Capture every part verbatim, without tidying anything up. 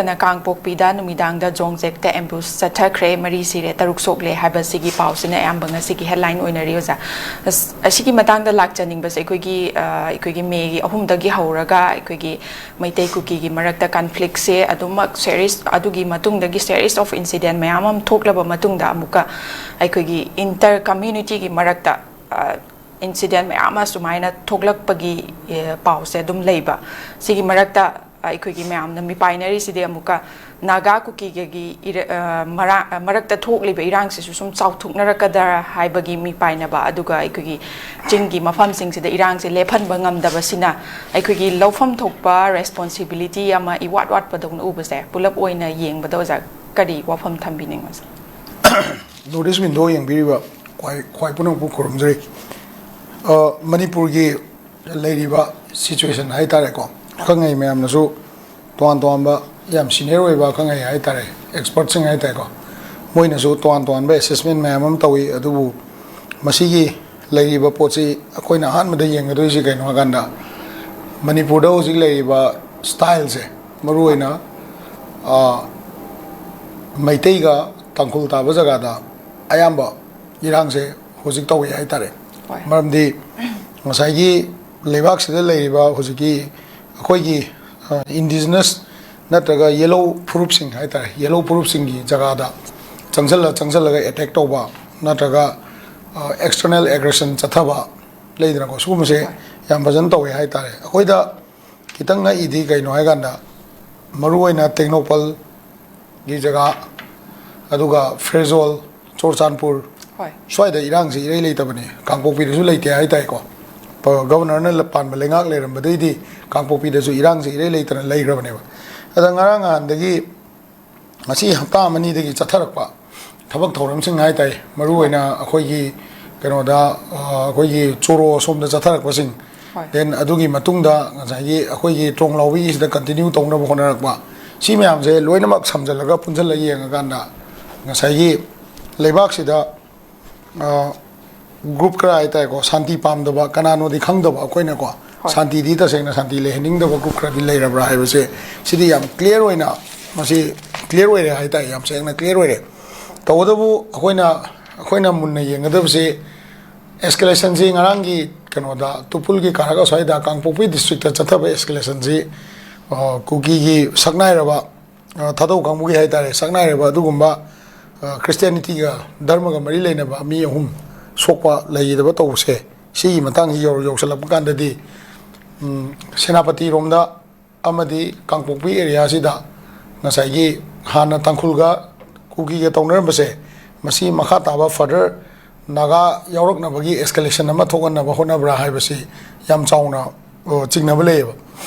ꯅꯠꯇꯅ ꯀꯥꯡꯄꯣꯛꯄꯤꯗ ꯅꯨꯃꯤꯗꯥꯡꯗ ꯖꯣꯡꯖꯦꯛꯇ ꯑꯦꯝꯕꯨꯁ ꯆꯠꯊꯈ꯭ꯔꯦ, ꯃꯔꯤ ꯁꯤꯔꯦ, ꯇꯔꯨꯛ ꯁꯣꯛꯂꯦ ꯍꯥꯏꯕꯁꯤꯒꯤ ꯄꯥꯎꯁꯤꯅ ꯑꯌꯥꯝꯕ ꯉꯁꯤꯒꯤ ꯍꯦꯗꯂꯥꯏꯟ ꯑꯣꯏꯅꯔꯤ꯫ ꯑꯣꯖꯥ, ꯑꯁ, ꯑꯁꯤꯒꯤ ꯃꯇꯥꯡꯗ ꯂꯥꯛꯆꯅꯤꯡꯕꯁꯦ, ꯑꯩꯈꯣꯏꯒꯤ ꯑ, ꯑꯩꯈꯣꯏꯒꯤ ꯃꯦꯒꯤ ꯑꯍꯨꯝꯗꯒꯤ ꯍꯧꯔꯒ ꯑꯩꯈꯣꯏꯒꯤ ꯃꯩꯇꯩ ꯀꯨꯀꯤꯒꯤ ꯃꯔꯛꯇ ꯀꯟꯐ꯭ꯂꯤꯛꯁꯦ ꯑꯗꯨꯃꯛ ꯁꯦꯔꯤꯁ, ꯑꯗꯨꯒꯤ ꯃꯇꯨꯡꯗꯒꯤ ꯁꯦꯔꯤꯁ ꯑꯣꯐ ꯏꯟꯁꯤꯗꯦꯟ ꯃꯌꯥꯝ ꯑꯃ ꯊꯣꯛꯂꯕ ꯃꯇꯨꯡꯗ, ꯑꯃꯨꯛꯀ ꯑꯩꯈꯣꯏꯒꯤ ꯏꯟꯇꯔ ꯀꯝꯃ꯭ꯌꯨꯅꯤꯇꯤꯒꯤ ꯃꯔꯛꯇ ꯏꯟꯁꯤꯗꯦꯟ ꯃꯌꯥꯝ ꯑꯃ ꯁꯨꯃꯥꯏꯅ ꯊꯣꯛꯂꯛꯄꯒꯤ ꯑꯦ, ꯄꯥꯎꯁꯦ ꯑꯗꯨꯝ ꯂꯩꯕ꯫ ꯁꯤꯒꯤ ꯃꯔꯛꯇ ꯑꯩꯈꯣꯏꯒꯤ ꯃꯌꯥꯝꯅ ꯃꯤꯄꯥꯏꯅꯔꯤꯁꯤꯗꯤ ꯑꯃꯨꯛꯀ ꯅꯥꯒꯥ ꯀꯨꯀꯤꯒꯒꯤ ꯏꯔ-, ꯑ, ꯃꯔꯥ-, ꯑ, ꯃꯔꯛꯇ ꯊꯣꯛꯂꯤꯕ ꯏꯔꯥꯡꯁꯤꯁꯨ ꯁꯨꯝ ꯆꯥꯎꯊꯣꯛꯅꯔꯛꯀꯗ꯭ꯔꯥ ꯍꯥꯏꯕꯒꯤ ꯃꯤꯄꯥꯏꯅꯕ, ꯑꯗꯨꯒ ꯑꯩꯈꯣꯏꯒꯤ ꯆꯤꯡꯒꯤ ꯃꯐꯝꯁꯤꯡꯁꯤꯗ ꯏꯔꯥꯡꯁꯦ ꯂꯦꯞꯍꯟꯕ ꯉꯝꯗꯕꯁꯤꯅ ꯑꯩꯈꯣꯏꯒꯤ ꯂꯧꯐꯝ ꯊꯣꯛꯄ ꯔꯦꯁꯄꯣꯟꯁꯤꯕꯤꯂꯤꯇꯤ ꯑꯃ ꯏꯋꯥꯠ ꯋꯥꯠꯄꯗꯧꯅ ꯎꯕꯁꯦ, ꯄꯨꯂꯞ ꯑꯣꯏꯅ ꯌꯦꯡꯕꯗ ꯑꯣꯖꯥ ꯀꯔꯤ ꯋꯥꯐꯝ ꯊꯝꯕꯤꯅꯤꯡꯕꯁꯦ? ꯅꯣꯔꯠ ꯏꯁ ꯋꯤꯟꯗꯣ ꯌꯦꯡꯕꯤꯔꯤꯕ ꯈ꯭ꯋꯥꯏ ꯈ꯭ꯋꯥꯏ ꯄꯨꯝꯅꯃꯛꯄꯨ ꯈꯨꯔꯨꯝꯖꯔꯤ꯫ ꯑ, ꯃꯅꯤꯄꯨꯔꯒꯤ ꯂꯩꯔꯤꯕ ꯁꯤꯆꯨꯋꯦꯁꯟ ꯍꯥꯏ ꯇꯥꯔꯦꯀꯣ, ꯑꯈꯪ ꯑꯍꯩ ꯃꯌꯥꯝꯅꯁꯨ ꯇꯣꯉꯥꯟ ꯇꯣꯉꯥꯟꯕ ꯌꯥꯝ ꯁꯤꯅꯤꯌꯔ ꯑꯣꯏꯕ ꯑꯈꯪ ꯑꯍꯩ ꯍꯥꯏ ꯇꯥꯔꯦ, ꯑꯦꯛꯁꯄꯔꯠꯁꯤꯡ ꯍꯥꯏ ꯇꯥꯔꯦꯀꯣ, ꯃꯣꯏꯅꯁꯨ ꯇꯣꯉꯥꯟ ꯇꯣꯉꯥꯟꯕ ꯑꯦꯁꯦꯁꯃꯦꯟ ꯃꯌꯥꯝ ꯑꯃ ꯇꯧꯏ꯫ ꯑꯗꯨꯕꯨ ꯃꯁꯤꯒꯤ ꯂꯩꯔꯤꯕ ꯄꯣꯠꯁꯤ ꯑꯩꯈꯣꯏꯅ ꯑꯍꯥꯟꯕꯗ ꯌꯦꯡꯒꯗꯣꯏꯁꯤ ꯀꯩꯅꯣ ꯍꯥꯏꯀꯥꯟꯗ, ꯃꯅꯤꯄꯨꯔꯗ ꯍꯧꯖꯤꯛ ꯂꯩꯔꯤꯕ ꯁ꯭ꯇꯥꯏꯜꯁꯦ, ꯃꯔꯨꯑꯣꯏꯅ ꯑ, ꯃꯩꯇꯩꯒ ꯇꯥꯡꯈꯨꯜ ꯇꯥꯕ ꯖꯒꯥꯗ ꯑꯌꯥꯝꯕ ꯏꯔꯥꯡꯁꯦ ꯍꯧꯖꯤꯛ ꯇꯧꯏ ꯍꯥꯏ ꯇꯥꯔꯦ꯫ ꯍꯣꯏ꯫ ꯃꯔꯝꯗꯤ ꯉꯁꯥꯏꯒꯤ ꯂꯩꯕꯥꯛꯁꯤꯗ ꯂꯩꯔꯤꯕ ꯍꯧꯖꯤꯛꯀꯤ ꯑꯩꯈꯣꯏꯒꯤ ꯏꯟꯗꯤꯖꯤꯅꯁ ꯅꯠꯇ꯭ꯔꯒ ꯌꯦꯂꯧ ꯐꯨꯔꯨꯞꯁꯤꯡ ꯍꯥꯏ ꯇꯥꯔꯦ, ꯌꯦꯂꯧ ꯐꯨꯔꯨꯞꯁꯤꯡꯒꯤ ꯖꯒꯥꯗ ꯆꯪꯁꯜꯂ ꯆꯪꯁꯜꯂꯒ ꯑꯦꯇꯦꯛ ꯇꯧꯕ ꯅꯠꯇ꯭ꯔꯒ ꯑꯦꯛꯁꯇꯔꯅꯦꯜ ꯑꯦꯒ꯭ꯔꯦꯁꯟ ꯆꯠꯊꯕ ꯂꯩꯗꯅꯀꯣ, ꯁꯤꯒꯨꯝꯕꯁꯦ ꯍꯣꯏ꯫ ꯌꯥꯝ ꯐꯖꯅ ꯇꯧꯋꯦ ꯍꯥꯏ ꯇꯥꯔꯦ꯫ ꯑꯩꯈꯣꯏꯗ ꯈꯤꯇꯪ ꯉꯛꯏꯗꯤ ꯀꯩꯅꯣ ꯍꯥꯏꯀꯥꯟꯗ, ꯃꯔꯨꯑꯣꯏꯅ ꯇꯦꯡꯅꯧꯄꯜꯒꯤ ꯖꯒꯥ, ꯑꯗꯨꯒ ꯐ꯭ꯔꯦꯖꯣꯜ, ꯆꯨꯔꯆꯥꯟꯄꯨꯔ, ꯍꯣꯏ꯫ ꯁ꯭ꯋꯥꯏꯗ ꯏꯔꯥꯡꯁꯤ ꯏꯔꯩ ꯂꯩꯇꯕꯅꯤ꯫ ꯀꯥꯡꯄꯣꯛꯄꯤꯗꯁꯨ ꯂꯩꯇꯦ ꯍꯥꯏ ꯇꯥꯏꯀꯣ꯫ ꯄ-, ꯒꯕꯔꯅꯔꯅ ꯂ-, ꯄꯥꯟꯕ ꯂꯩꯉꯥꯛ ꯂꯩꯔꯝꯕꯗꯩꯗꯤ ꯀꯥꯡꯄꯣꯛꯄꯤꯗꯁꯨ ꯏꯔꯥꯡꯁꯤ ꯏꯔꯩ ꯂꯩꯇꯅ ꯂꯩꯈ꯭ꯔꯕꯅꯦꯕ꯫ ꯑꯗ ꯉꯔꯥꯡ ꯅꯍꯥꯟꯗꯒꯤ, ꯉꯁꯤ ꯍꯞꯇꯥ ꯑꯃꯅꯤꯗꯒꯤ ꯆꯠꯊꯔꯛꯄ ꯊꯕꯛ ꯊꯧꯔꯝꯁꯤꯡ ꯍꯥꯏ ꯇꯥꯏ, ꯃꯔꯨꯑꯣꯏꯅ ꯑꯩꯈꯣꯏꯒꯤ ꯀꯩꯅꯣꯗ, ꯑ, ꯑꯩꯈꯣꯏꯒꯤ ꯆꯣꯔꯣ ꯁꯣꯝꯗ ꯆꯠꯊꯔꯛꯄꯁꯤꯡ, ꯍꯣꯏ꯫ then ꯑꯗꯨꯒꯤ ꯃꯇꯨꯡꯗ ꯉꯁꯥꯏꯒꯤ ꯑꯩꯈꯣꯏꯒꯤ ꯇ꯭ꯔꯣꯡꯂꯥꯎꯕꯤꯒꯤꯁꯤꯗ ꯀꯟꯇꯤꯅ꯭ꯌꯨ ꯇꯧꯅꯕ ꯍꯣꯠꯅꯔꯛꯄ, ꯁꯤ ꯃꯌꯥꯝꯁꯦ ꯂꯣꯏꯅꯃꯛ ꯁꯝꯖꯜꯂꯒ ꯄꯨꯟꯁꯤꯜꯂꯒ ꯌꯦꯡꯉꯀꯥꯟꯗ ꯉꯁꯥꯏꯒꯤ ꯂꯩꯕꯥꯛꯁꯤꯗ, ꯑ, ꯒ꯭ꯔꯨꯞ ꯈꯔ ꯍꯥꯏ ꯇꯥꯔꯦꯀꯣ, ꯁꯥꯟꯇꯤ ꯄꯥꯝꯗꯕ, ꯀꯅꯥꯅꯣꯗꯤ ꯈꯪꯗꯕ ꯑꯩꯈꯣꯏꯅꯀꯣ, ꯍꯣꯏ꯫ ꯁꯥꯟꯇꯤꯗꯤ ꯇꯁꯦꯡꯅ ꯁꯥꯟꯇꯤ ꯂꯩꯍꯟꯅꯤꯡꯗꯕ ꯒ꯭ꯔꯨꯞ ꯈꯔꯗꯤ ꯂꯩꯔꯕ꯭ꯔꯥ ꯍꯥꯏꯕꯁꯦ, ꯁꯤꯗꯤ ꯌꯥꯝ ꯀ꯭ꯂꯤꯌꯥꯔ ꯑꯣꯏꯅ ꯃꯁꯤ ꯀ꯭ꯂꯤꯌꯥꯔ ꯑꯣꯏꯔꯦ ꯍꯥꯏꯇꯥꯔꯦ, ꯌꯥꯝ ꯁꯦꯡꯅ ꯀ꯭ꯂꯤꯌꯥꯔ ꯑꯣꯏꯔꯦ꯫ ꯇꯧꯕꯇꯕꯨ ꯑꯩꯈꯣꯏꯅ, ꯑꯩꯈꯣꯏꯅ ꯃꯨꯟꯅ ꯌꯦꯡꯒꯗꯕꯁꯤ ꯑꯦꯁꯀꯦꯂꯦꯁꯟꯁꯤ ꯉꯔꯥꯡꯒꯤ ꯀꯩꯅꯣꯗ, ꯇꯨꯄꯨꯜꯒꯤ ꯀꯥꯔꯛ ꯑꯁ꯭ꯋꯥꯏꯗ ꯀꯥꯡꯄꯣꯛꯄꯤ ꯗꯤꯁꯇ꯭ꯔꯤꯛꯇ ꯆꯠꯊꯕ ꯑꯦꯁꯀꯦꯂꯦꯁꯟꯁꯤ, ꯑ, ꯀꯨꯀꯤꯒꯤ ꯁꯛꯅꯥꯏꯔꯕ, ꯑ, ꯊꯥꯗꯧ ꯀꯥꯡꯕꯨꯒꯤ ꯍꯥꯏꯇꯥꯔꯦ, ꯁꯛꯅꯥꯏꯔꯕ ꯑꯗꯨꯒꯨꯝꯕ, ꯑ, ꯈ꯭ꯔꯤꯁꯇꯤꯌꯥꯅꯤꯇꯤꯒ ꯙꯔꯃꯒ ꯃꯔꯤ ꯂꯩꯅꯕ ꯃꯤ ꯑꯍꯨꯝ ꯁꯣꯛꯄ ꯂꯩꯈꯤꯗꯕ ꯇꯧꯕꯁꯦ, ꯁꯤꯒꯤ ꯃꯇꯥꯡꯁꯤ ꯌꯧ-, ꯌꯧꯁꯜꯂꯛꯄ ꯀꯥꯟꯗꯗꯤ, ꯎꯝ, ꯁꯦꯅꯥꯄꯇꯤꯔꯣꯝꯗ ꯑꯃꯗꯤ ꯀꯥꯡꯄꯣꯛꯄꯤ ꯑꯦꯔꯤꯌꯥꯁꯤꯗ ꯉꯁꯥꯏꯒꯤ ꯍꯥꯟꯅ ꯇꯥꯡꯈꯨꯜꯒ ꯀꯨꯀꯤꯒ ꯇꯧꯅꯔꯝꯕꯁꯦ, ꯃꯁꯤ ꯃꯈꯥ ꯇꯥꯕ ꯐꯔꯗꯔ ꯅꯥꯒꯥ ꯌꯥꯎꯔꯛꯅꯕꯒꯤ ꯑꯦꯁꯀꯦꯂꯦꯁꯟ ꯑꯃ ꯊꯣꯛꯍꯟꯅꯕ ꯍꯣꯠꯅꯕ꯭ꯔꯥ ꯍꯥꯏꯕꯁꯤ ꯌꯥꯝ ꯆꯥꯎꯅ, ꯑ, ꯆꯤꯡꯅꯕ ꯂꯩꯌꯦꯕ꯫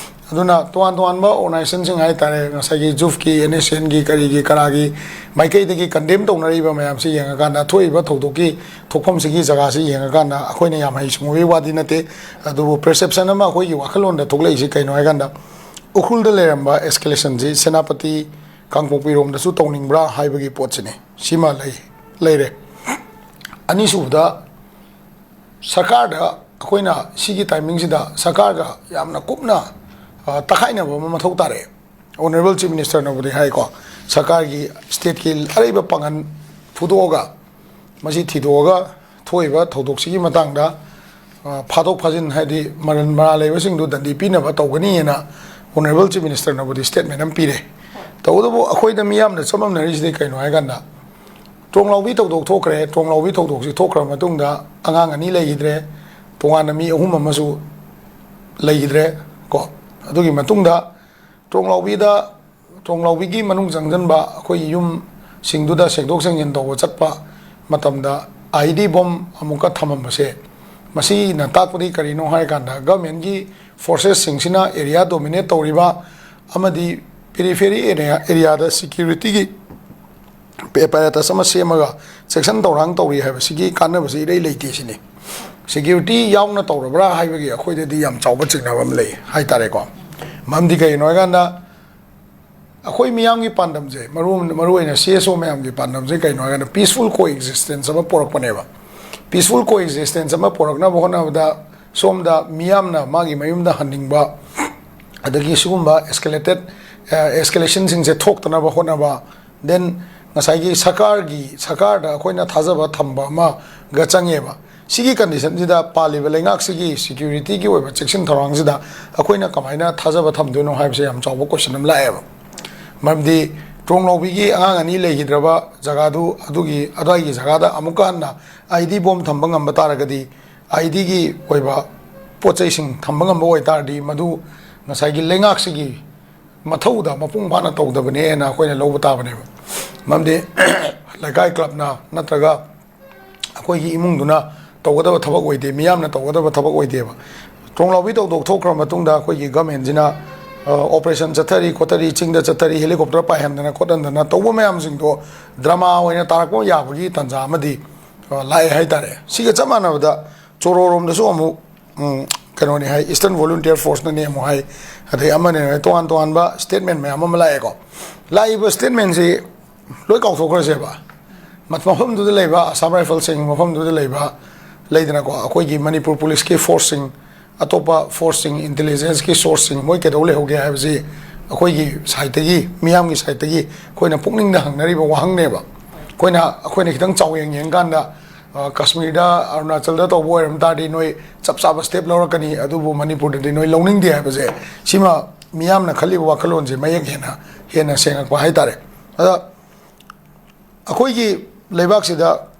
ꯑꯗꯨꯅ ꯇꯣꯉꯥꯟ ꯇꯣꯉꯥꯟꯕ ꯑꯣꯔꯒꯅꯥꯏꯖꯦꯁꯟꯁꯤꯡ ꯍꯥꯏꯇꯥꯔꯦ, ꯉꯁꯥꯏꯒꯤ ꯖꯨꯐꯀꯤ, ꯑꯦꯟ ꯑꯦꯁ ꯑꯦꯟꯒꯤ, ꯀꯔꯤꯒꯤ, ꯀꯔꯥꯒꯤ ꯃꯥꯏꯀꯩꯗꯒꯤ ꯀꯟꯗꯦꯝ ꯇꯧꯅꯔꯤꯕ ꯃꯌꯥꯝꯁꯤ ꯌꯦꯡꯉꯀꯥꯟꯗ, ꯊꯣꯛꯏꯕ ꯊꯧꯗꯣꯛꯀꯤ ꯊꯣꯛꯐꯝꯁꯤꯒꯤ ꯖꯒꯥꯁꯤ ꯌꯦꯡꯉꯀꯥꯟꯗ, ꯑꯩꯈꯣꯏꯅ ꯌꯥꯝ ꯍꯩ ꯁꯤꯡꯉꯨꯕꯒꯤ ꯋꯥꯗꯤ ꯅꯠꯇꯦ, ꯑꯗꯨꯕꯨ ꯄꯔꯁꯦꯞꯁꯟ ꯑꯃ ꯑꯩꯈꯣꯏꯒꯤ ꯋꯥꯈꯜꯂꯣꯟꯗ ꯊꯣꯛꯂꯛꯏꯁꯤ ꯀꯩꯅꯣ ꯍꯥꯏꯀꯥꯟꯗ, ꯎꯈ꯭ꯔꯨꯜꯗ ꯂꯩꯔꯝꯕ ꯑꯦꯁꯀꯦꯂꯦꯁꯟꯁꯤ ꯁꯦꯅꯥꯄꯇꯤ, ꯀꯥꯡꯄꯣꯛꯄꯤꯔꯣꯝꯗꯁꯨ ꯇꯧꯅꯤꯡꯕ꯭ꯔꯥ ꯍꯥꯏꯕꯒꯤ ꯄꯣꯠꯁꯤꯅꯤ꯫ ꯁꯤꯃ ꯂꯩ-, ꯂꯩꯔꯦ꯫ ꯑꯅꯤꯁꯨꯕꯗ, ꯁꯔꯀꯥꯔꯗ ꯑꯩꯈꯣꯏꯅ ꯁꯤꯒꯤ ꯇꯥꯏꯃꯤꯡꯁꯤꯗ ꯁꯔꯀꯥꯔꯒ ꯌꯥꯝꯅ ꯀꯨꯞꯅ, ꯑ, ꯇꯛꯈꯥꯏꯅꯕ ꯑꯃ ꯃꯊꯧ ꯇꯥꯔꯛꯑꯦ꯫ ꯑꯣꯅꯔꯦꯕꯜ ꯆꯤꯐ ꯃꯤꯅꯤꯁꯇꯔꯅꯕꯨꯗꯤ ꯍꯥꯏꯀꯣ, ꯁꯔꯀꯥꯔꯒꯤ ꯁ꯭ꯇꯦꯠꯀꯤ ꯑꯔꯩꯕ ꯄꯥꯡꯒꯜ ꯐꯨꯗꯣꯛꯑꯒ, ꯃꯁꯤ ꯊꯤꯗꯣꯛꯑꯒ ꯊꯣꯛꯏꯕ ꯊꯧꯗꯣꯛꯁꯤꯒꯤ ꯃꯇꯥꯡꯗ, ꯑ, ꯐꯥꯗꯣꯛ ꯐꯥꯖꯤꯟ, ꯍꯥꯏꯗꯤ ꯃꯔꯟ ꯃꯔꯥ ꯂꯩꯕꯁꯤꯡꯗꯨ ꯗꯟꯗꯤ ꯄꯤꯅꯕ ꯇꯧꯒꯅꯤꯅ ꯑꯣꯅꯔꯦꯕꯜ ꯆꯤꯐ ꯃꯤꯅꯤꯁꯇꯔꯅꯕꯨꯗꯤ ꯁ꯭ꯇꯦꯠꯃꯦꯟ ꯑꯃ ꯄꯤꯔꯦ꯫ ꯇꯧꯕꯇꯕꯨ ꯑꯩꯈꯣꯏꯗ ꯃꯤꯌꯥꯝꯅ ꯆꯃꯝꯅꯔꯤꯁꯤꯗꯤ ꯀꯩꯅꯣ ꯍꯥꯏꯀꯥꯟꯗ, ꯇ꯭ꯔꯣꯡꯂꯥꯎꯕꯤ ꯊꯧꯗꯣꯛ ꯊꯣꯛꯈ꯭ꯔꯦ, ꯇ꯭ꯔꯣꯡꯂꯥꯎꯕꯤ ꯊꯧꯗꯣꯛꯁꯤ ꯊꯣꯛꯈ꯭ꯔ ꯃꯇꯨꯡꯗ ꯑꯉꯥꯡ ꯑꯅꯤ ꯂꯩꯈꯤꯗ꯭ꯔꯦ, ꯇꯣꯉꯥꯟꯅ ꯃꯤ ꯑꯍꯨꯝ ꯑꯃꯁꯨ ꯂꯩꯈꯤꯗ꯭ꯔꯦ ꯀꯣ꯫ ꯑꯗꯨꯒꯤ ꯃꯇꯨꯡꯗ ꯇ꯭ꯔꯣꯡꯂꯥꯎꯕꯤꯗ, ꯇ꯭ꯔꯣꯡꯂꯥꯎꯕꯤꯒꯤ ꯃꯅꯨꯡ ꯆꯪꯁꯤꯟꯕ ꯑꯩꯈꯣꯏꯒꯤ ꯌꯨꯝꯁꯤꯡꯗꯨꯗ ꯁꯦꯡꯗꯣꯛ ꯁꯦꯡꯖꯤꯟ ꯇꯧꯕ ꯆꯠꯄ ꯃꯇꯝꯗ ꯑꯥꯏ ꯏ ꯗꯤ ꯕꯣꯝ ꯑꯃꯨꯛꯀ ꯊꯝꯃꯝꯕꯁꯦ, ꯃꯁꯤꯅ ꯇꯥꯛꯄꯗꯤ ꯀꯔꯤꯅꯣ ꯍꯥꯏꯔꯀꯥꯟꯗ, ꯒꯚꯔꯟꯃꯦꯟꯒꯤ ꯐꯣꯔꯁꯦꯁꯁꯤꯡꯁꯤꯅ ꯑꯦꯔꯤꯌꯥ ꯗꯣꯃꯤꯅꯦꯠ ꯇꯧꯔꯤꯕ ꯑꯃꯗꯤ ꯄꯦꯔꯤꯐꯦꯔꯤ ꯑꯦꯔꯤꯌꯥ, ꯑꯦꯔꯤꯌꯥꯗ ꯁꯤꯀ꯭ꯌꯨꯔꯤꯇꯤꯒꯤ ꯑꯦꯄꯥꯔꯦꯇꯁ ꯑꯃ ꯁꯦꯝꯃꯒ ꯆꯦꯛꯁꯤꯟ ꯊꯧꯔꯥꯡ ꯇꯧꯔꯤ ꯍꯥꯏꯕꯁꯤꯒꯤ ꯀꯥꯟꯅꯕꯁꯤ ꯏꯔꯩ ꯂꯩꯇꯦ ꯁꯤꯅꯤ꯫ ꯁꯦꯀ꯭ꯌꯨꯔꯤꯇꯤ ꯌꯥꯎꯅ ꯇꯧꯔꯕ꯭ꯔꯥ ꯍꯥꯏꯕꯒꯤ ꯑꯩꯈꯣꯏꯗꯗꯤ ꯌꯥꯝ ꯆꯥꯎꯕ ꯆꯤꯡꯅꯕ ꯑꯃ ꯂꯩ ꯍꯥꯏꯇꯥꯔꯦꯀꯣ꯫ ꯃꯔꯝꯗꯤ ꯀꯩꯒꯤꯅꯣ ꯍꯥꯏꯀꯥꯟꯗ, ꯑꯩꯈꯣꯏ ꯃꯤꯌꯥꯝꯒꯤ ꯄꯥꯟꯗꯝꯁꯦ, ꯃꯔꯨ, ꯃꯔꯨꯑꯣꯏꯅ ꯁꯤ ꯑꯦꯁ ꯑꯣ ꯃꯌꯥꯝꯒꯤ ꯄꯥꯟꯗꯝꯁꯦ ꯀꯩꯅꯣ ꯍꯥꯏꯀꯥꯟꯗ, ꯄꯤꯁꯐꯨꯜ ꯀꯣ ꯑꯦꯛꯖꯤꯁꯇꯦꯟꯁ ꯑꯃ ꯄꯣꯔꯛꯄꯅꯦꯕ꯫ ꯄꯤꯁꯐꯨꯜ ꯀꯣ ꯑꯦꯛꯖꯤꯁꯇꯦꯟꯁ ꯑꯃ ꯄꯣꯔꯛꯅꯕ ꯍꯣꯠꯅꯕꯗ, ꯁꯣꯝꯗ ꯃꯤꯌꯥꯝꯅ ꯃꯥꯒꯤ ꯃꯌꯨꯝꯗ ꯍꯟꯅꯤꯡꯕ, ꯑꯗꯒꯤ ꯁꯤꯒꯨꯝꯕ ꯑꯦꯁꯀꯦꯂꯦꯇꯦꯠ ꯑꯦꯁꯀꯦꯂꯦꯁꯟꯁꯤꯡꯁꯦ ꯊꯣꯛꯇꯅꯕ ꯍꯣꯠꯅꯕ, ꯗꯦꯟ ꯉꯁꯥꯏꯒꯤ ꯁꯔꯀꯥꯔꯒꯤ, ꯁꯔꯀꯥꯔꯗ ꯑꯩꯈꯣꯏꯅ ꯊꯥꯖꯕ ꯊꯝꯕ ꯑꯃꯒ ꯆꯪꯉꯦꯕ꯫ ꯁꯤꯒꯤ ꯀꯟꯗꯤꯁꯟꯁꯤꯗ ꯄꯥꯜꯂꯤꯕ ꯂꯩꯉꯥꯛꯁꯤꯒꯤ ꯁꯦꯀ꯭ꯌꯨꯔꯤꯇꯤꯒꯤ ꯑꯣꯏꯕ ꯆꯦꯛꯁꯤꯟ ꯊꯧꯔꯥꯡꯁꯤꯗ ꯑꯩꯈꯣꯏꯅ ꯀꯃꯥꯏꯅ ꯊꯥꯖꯕ ꯊꯝꯗꯣꯏꯅꯣ ꯍꯥꯏꯕꯁꯦ ꯌꯥꯝ ꯆꯥꯎꯕ ꯀꯣꯏꯁꯟ ꯑꯃ ꯂꯥꯛꯑꯦꯕ꯫ ꯃꯔꯝꯗꯤ ꯇ꯭ꯔꯣꯡꯂꯥꯎꯕꯤꯒꯤ ꯑꯉꯥꯡ ꯑꯅꯤ ꯂꯩꯈꯤꯗ꯭ꯔꯕ ꯖꯒꯥꯗꯨ, ꯑꯗꯨꯒꯤ ꯑꯗꯨꯋꯥꯏꯒꯤ ꯖꯒꯥꯗ ꯑꯃꯨꯛꯀ ꯍꯟꯅ ꯑꯥꯏ ꯏ ꯗꯤ ꯕꯣꯝ ꯊꯝꯕ ꯉꯝꯕ ꯇꯥꯔꯒꯗꯤ, ꯑꯥꯏ ꯏ ꯗꯤꯒꯤ ꯑꯣꯏꯕ ꯄꯣꯠ ꯆꯩꯁꯤꯡ ꯊꯝꯕ ꯉꯝꯕ ꯑꯣꯏꯇꯥꯔꯗꯤ, ꯃꯗꯨ ꯉꯁꯥꯏꯒꯤ ꯂꯩꯉꯥꯛꯁꯤꯒꯤ ꯃꯊꯧꯗ ꯃꯄꯨꯡ ꯐꯥꯅ ꯇꯧꯗꯕꯅꯦꯅ ꯑꯩꯈꯣꯏꯅ ꯂꯧꯕ ꯇꯥꯕꯅꯦꯕ꯫ ꯃꯔꯝꯗꯤ ꯂꯩꯀꯥꯏ ꯀ꯭ꯂꯕꯅ ꯅꯠꯇ꯭ꯔꯒ ꯑꯩꯈꯣꯏꯒꯤ ꯏꯃꯨꯡꯗꯨꯅ ꯇꯧꯒꯗꯕ ꯊꯕꯛ ꯑꯣꯏꯗꯦ, ꯃꯤꯌꯥꯝꯅ ꯇꯧꯒꯗꯕ ꯊꯕꯛ ꯑꯣꯏꯗꯦꯕ꯫ ꯇ꯭ꯔꯣꯡꯂꯥꯎꯕꯤ ꯊꯧꯗꯣꯛ ꯊꯣꯛꯈ꯭ꯔ ꯃꯇꯨꯡꯗ ꯑꯩꯈꯣꯏꯒꯤ ꯒꯃꯦꯟꯁꯤꯅ, ꯑ, ꯑꯣꯄꯔꯦꯁꯟ ꯆꯠꯊꯔꯤ ꯈꯣꯠꯊꯔꯤ, ꯆꯤꯡꯗ ꯆꯠꯊꯔꯤ, ꯍꯦꯂꯤꯀꯣꯞꯇꯔ ꯄꯥꯏꯍꯟꯗꯅ ꯈꯣꯠꯍꯟꯗꯅ ꯇꯧꯕ ꯃꯌꯥꯝꯁꯤꯡꯗꯣ ꯗ꯭ꯔꯃꯥ ꯑꯣꯏꯅ ꯇꯥꯔꯛꯄ ꯌꯥꯕꯒꯤ ꯇꯥꯟꯖꯥ ꯑꯃꯗꯤ, ꯑ, ꯂꯥꯛꯑꯦ ꯍꯥꯏꯇꯥꯔꯦ꯫ ꯁꯤꯒ ꯆꯞ ꯃꯥꯟꯅꯕꯗ ꯆꯣꯔꯣꯔꯣꯝꯗꯁꯨ ꯑꯃꯨꯛ, ꯎꯝ, ꯀꯩꯅꯣꯅꯤ ꯍꯥꯏ, Eastern Volunteer Forceꯅꯅꯦ ꯑꯃꯨꯛ ꯍꯥꯏ, ꯑꯗꯩ ꯑꯃꯅꯦ ꯍꯥꯏ, ꯇꯣꯉꯥꯟ ꯇꯣꯉꯥꯟꯕ ꯁ꯭ꯇꯦꯠꯃꯦꯟ ꯃꯌꯥꯝ ꯑꯃ ꯂꯥꯛꯑꯦꯀꯣ꯫ ꯂꯥꯛꯏꯕ ꯁ꯭ꯇꯦꯠꯃꯦꯟꯁꯤ ꯂꯣꯏ ꯀꯥꯎꯊꯣꯛꯈ꯭ꯔꯁꯦꯕ꯫ ꯃꯐꯝꯗꯨꯗ ꯂꯩꯕ ꯑꯁꯥꯝ ꯔꯥꯏꯐꯜꯁꯤꯡ, ꯃꯐꯝꯗꯨꯗ ꯂꯩꯕ ꯂꯩꯗꯅꯀꯣ, ꯑꯩꯈꯣꯏꯒꯤ ꯃꯅꯤꯄꯨꯔ ꯄꯨꯂꯤꯁꯀꯤ ꯐꯣꯔꯁꯁꯤꯡ, ꯑꯇꯣꯞꯄ ꯐꯣꯔꯁꯁꯤꯡ, ꯏꯟꯇꯦꯂꯤꯖꯦꯟꯁꯀꯤ ꯁꯣꯔꯁꯁꯤꯡ, ꯃꯣꯏ ꯀꯩꯗꯧ ꯂꯩꯍꯧꯒꯦ ꯍꯥꯏꯕꯁꯤ ꯑꯩꯈꯣꯏꯒꯤ ꯁꯥꯏꯠꯇꯒꯤ, ꯃꯤꯌꯥꯝꯒꯤ ꯁꯥꯏꯠꯇꯒꯤ ꯑꯩꯈꯣꯏꯅ ꯄꯨꯛꯅꯤꯡꯗ ꯍꯪꯅꯔꯤꯕ ꯋꯥꯍꯪꯅꯦꯕ꯫ ꯑꯩꯈꯣꯏꯅ, ꯑꯩꯈꯣꯏꯅ ꯈꯤꯇꯪ ꯆꯥꯎꯌꯦꯡ ꯌꯦꯡꯀꯥꯟꯗ, ꯑ, ꯀꯥꯁꯃꯤꯔꯗ, ꯑꯔꯨꯅꯥꯆꯜꯗ ꯇꯧꯕ ꯑꯣꯏꯔꯝ ꯇꯥꯔꯗꯤ ꯅꯣꯏ ꯆꯞ ꯆꯥꯕ ꯁ꯭ꯇꯦꯞ ꯂꯧꯔꯛꯀꯅꯤ, ꯑꯗꯨꯕꯨ ꯃꯅꯤꯄꯨꯔꯗꯗꯤ ꯅꯣꯏ ꯂꯧꯅꯤꯡꯗꯦ ꯍꯥꯏꯕꯁꯦ, ꯁꯤꯃ ꯃꯤꯌꯥꯝꯅ ꯈꯜꯂꯤꯕ ꯋꯥꯈꯜꯂꯣꯟꯁꯦ ꯃꯌꯦꯛ ꯍꯦꯟꯅ, ꯍꯦꯟꯅ ꯁꯦꯡꯉꯛꯄ ꯍꯥꯏꯇꯥꯔꯦ꯫ ꯑꯗ ꯑꯩꯈꯣꯏꯒꯤ ꯂꯩꯕꯥꯛꯁꯤꯗ